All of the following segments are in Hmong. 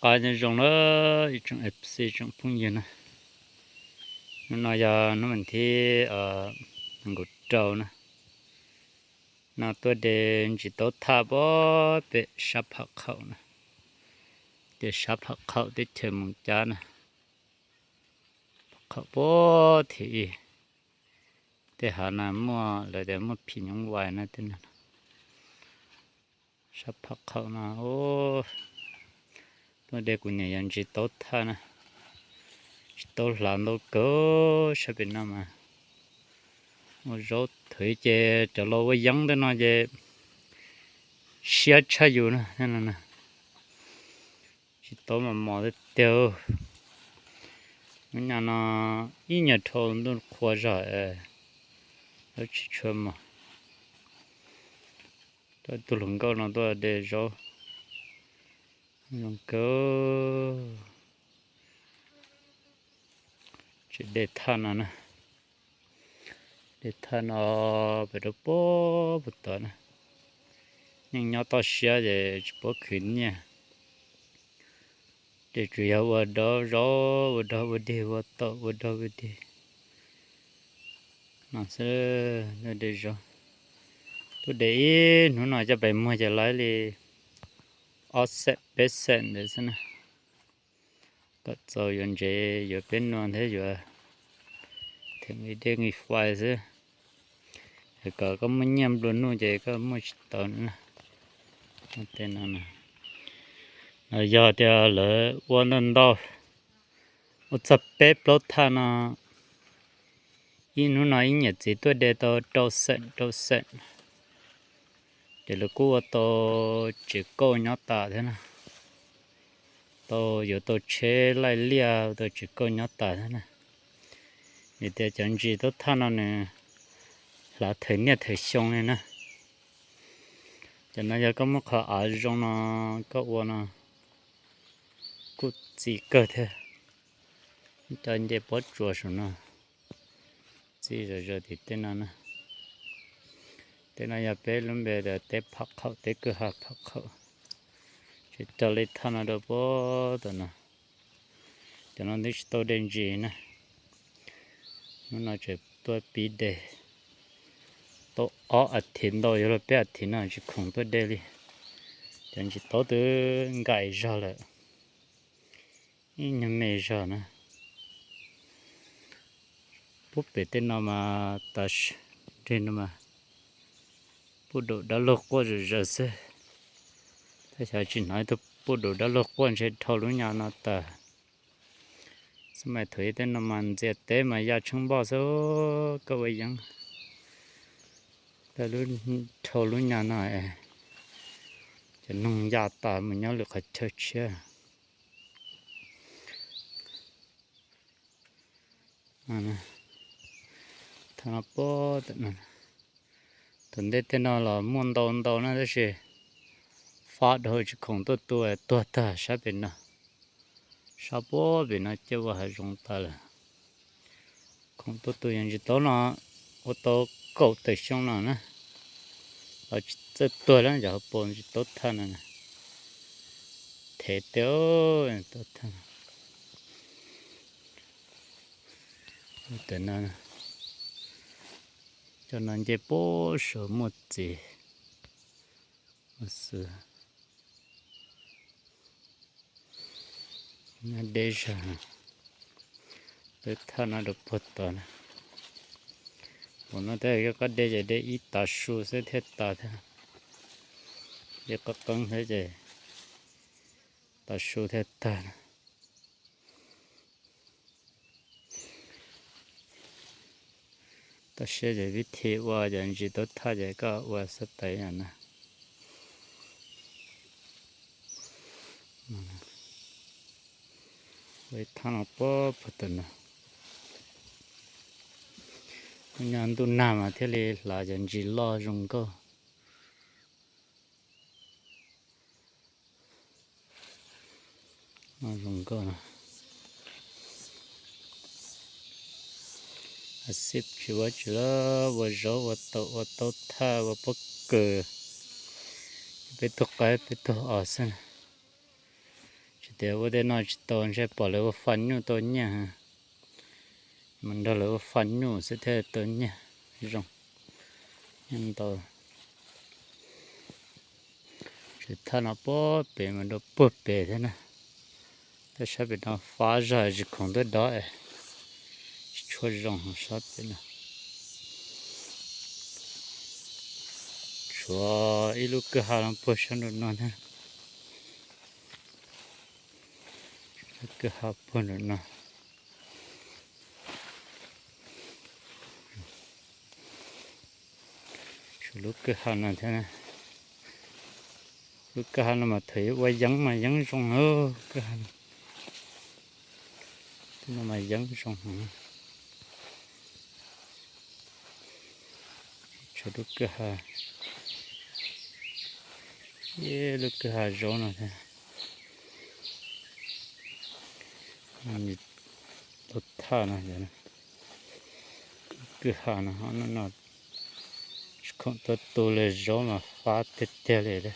Qab nyob zoo na, ib tsoom F C tsoom phooj ywg na. Hnub no yog hnub vas thib nees nkaum rau na. No tuaj de ntsis taub thaj puag pem sab Pham Qhaum na. Ces sab Pham Qhaum teb chaws Moos Cab na. Pham Qhaum puag thim ib. Tej hav no muaj lawv tias muaj phim nyuj vais na tej no. Sab Pham Qhaum no, tuaj de kuv niam yog ntsis taub thaj na. Ntsis taub hlav ntau kawg sab pem no mas. Ua zaub thwv ces cov laus ua yeeb tej no ces siab tshaj yus na. Ntsis taub mas mos tiag tiag. Lub nyam no ib nyuag dhau ntuj qhua zog, zaub tsis tshua mos. Tuaj tus hluas nkauj no tuaj de zaub zoo kawg. Tseem de thaj no na. De thaj no pem rau puag puag tod na. Neej nyob toj siab ces tsis paub khwv nyiaj. Ces tsuas yog ua dog zaub, ua dog ua dig, ua taum ua dog ua dig no xwb. De zaub, tuaj de ib hnub no coj pes muag ces lawv li ob xees peb xees ntawd xwb na. Kom txaus yuav ntsev yuav peb nua thiab yuav theem nqi dej nqi fais xwb. Es kom koj muaj nyiaj nplua nuj ces koj muaj tsis tau na. Tej no, no yog tias lawv ua ntau ntau, ua txog peb plaub thaj no, ib hnub no ib niam txiv tuaj de tau rau xeem rau xeem. Ces lawv kuj ua tau tsev kauj nyob tas thiab na. Tau yuav tau tsheb laij liaj ua tau tsev kauj nyob tas thiab na. Vim tias cov ntsis taub thaj no nws hlav thawm niaj thawm xyoo li na. Cov no yog koj muab qhov av zoo no koj ua no kuj txi kawg thiab. Cov nce pob tsuas saum no txi zom zaws tim tej no na. Tej no yog peb lub npe tias teb Pham Qhaum, teb kwj ha Pham Qhaum. Tseem cog li thaj no rau puag tom no. Cov no twb tsis tau de ntsis na. Hnub no tseem tuaj pib de. Tau ob as thiv ntau, yuav luag peb as thiv no tsis khoom tuaj de li. Cov ntsis taub twb nkaim zog lawm, ib nyuag me zog na. Puag pem tej no mas tas, nreg no mas puj daum dab laug quaj zom zaws xwb. Tab xyov tsis hnov ib tug puj daum dab laug quaj ntshe dhau lub nyam no tas. Xab mais thuv tej no mas ntxias teb mas ya tsheej npoj xwb, koj ua yeeb. Lub, dhau lub nyam no cov noog ya tas mus nyob lwm qhov chaw tshiab. Thaum no, thaum ntej tej no los muaj ntau ntau na tab sis fab dhau tsis khoom tuaj tu, tuag tag sab pem no. Sab puag pem no coj ua hav zoov tas lawm. Khoom tuaj tu yog ntsis taub no ua tau kaum tawm xyoo no na, los tsis txawj tuag lawm, cov hauv paus ntsis taub thaj no. Thev tiag, taub thaj. Cov no nce puag saum muaj txiv xwb. Deb zog, peb thaj no rau puag tod na. Ua no thiab, yog koj de ces de ib tav su xwb thiaj tas thiab. De qeeb qeeb thiab ces tav su thiaj tag na. Toj siab ces vib thi ua ces ntsis taub thaj ces koj ua xab tais na. Ua ib thaj no puag puag tom no. Nyob ntuj nag mas thiaj li hlav cov ntsis loj zoo nkauj. Zoo nkauj no. Xib tsis ua tsis lawm, ua zaub ua taum ua taub thaj ua pob kws. Peb tug qaib peb tug os xwb. Tias ua tej no tsis tau, ntshe pom lawv ua faj nyuj tau nyiaj, mus nrog lawv ua faj nyuj xwb thiaj tau nyiaj zoo, nyiaj ntau. Tsev thaj no puag pem mas rau puag pem thiab na. Tej sab pem no fab zog tsis khoom tuaj dov, tsis tshua zoo sab pem no. Tshuav ib lub kwj ha no puag sab nraum no thiab. Lub kwj ha puag nraum no. Tshuav lub kwj ha no thiab. Lub kwj ha no mas thaum ua yeeb mas yeeb zoo, kwj ha no mas yeeb zoo. Tshuav lub kwj ha, ib lub kwj ha zaub no thiab. Lub thaj no, kwj ha no, no tsis khoom tuaj tu li, zaub mas fab tiag tiag li.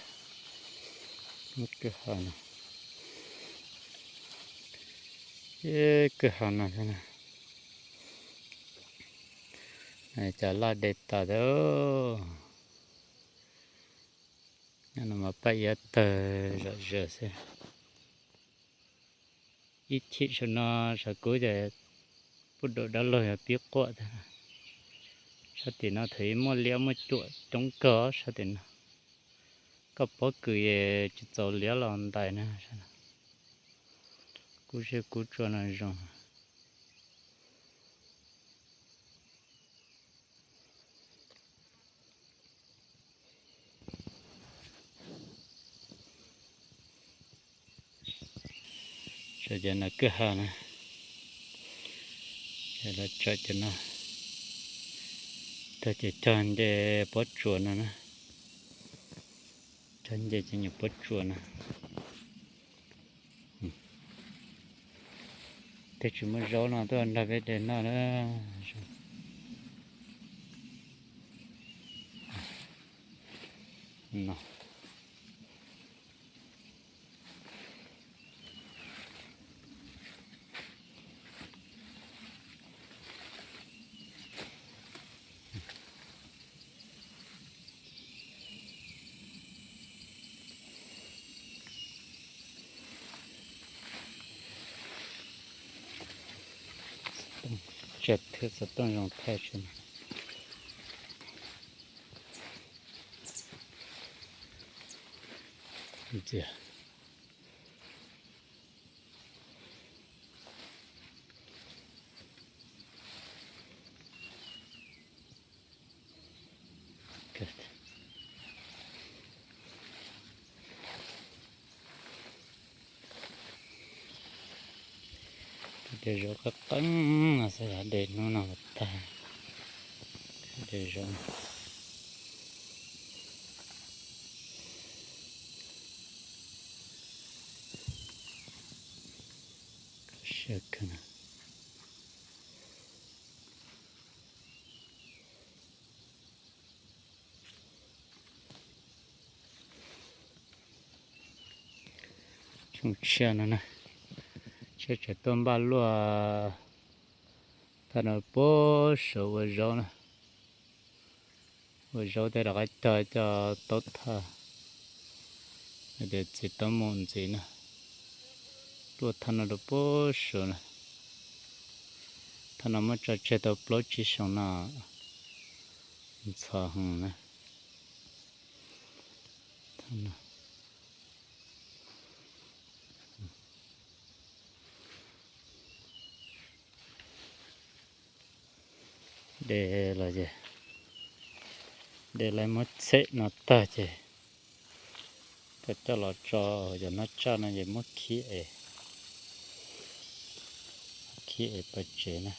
Lub kwj ha no, ib kwj ha no thiab. Cas laj de tas thiab. No mas paj iab tawg zom zaws xwb. Ib chim saum no sav kuv ces pub dam dab laug yog pib quaj tag. Sab tim no thaum ub muaj liab muaj cuam coob kawg sab tim no. Koj pob kws es tsis txaus liab los ntais na. Kub zeb kub tsua no zoo. Tseem cov no kwj ha na, lawv tseem cov no, tag ces cog nce pob tsuas no na, cog nce cov nyuam pob tsuas no. Tej tsis muaj zaub no tuaj nrog peb de noj na. Tsawg thwb xov tooj zoo thaij tsis ntxias. De zaub qeeb qeeb no xwb, de hnub no tag. De zaub siab kawg. Xyoo tshiab no na, tshiab tseem tuaj npaj luaj, tag no puag saum ua zaub na, ua zaub tej rov qab cog coj taub thaj, hais tias txiv taub mus ntxiv na, luaj thaj no rau puag saum na, thaj no muab tso tseg tau plaub tsib xyoo no, ntxhov heev na. De los ces, de lawv muab txhem no tag ces coj coj los tso, cov nab tsaj no ces muab khib es, khib es pov tsev na,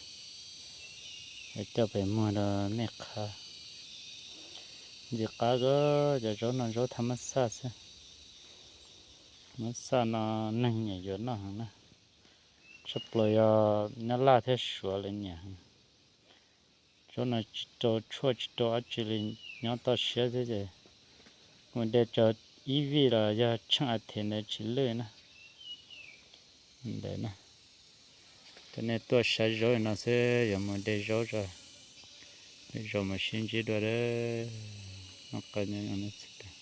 coj pem muag rau nej qhab. Ntxim qab kawg, cov zaub no zaub thaj mab xaj xwb, mab xaj no neeg nyiam yuav noj heev na, tshaj plaws yog nyob Laj thiab Suav lawv nyiam. Zaub no tsis rau tshuaj tsis rau dab tsi li, nyob toj siab xwb ces mus de tso ib vij los yog tsheej a thiv ntawd tsis lwj na. Ntawd na, cov nej tuaj saib zaub no xwb, yuav mus de zaub tso, de zaub mus sib ntsib dua. Noj qab nyob zoo nej txhua tus.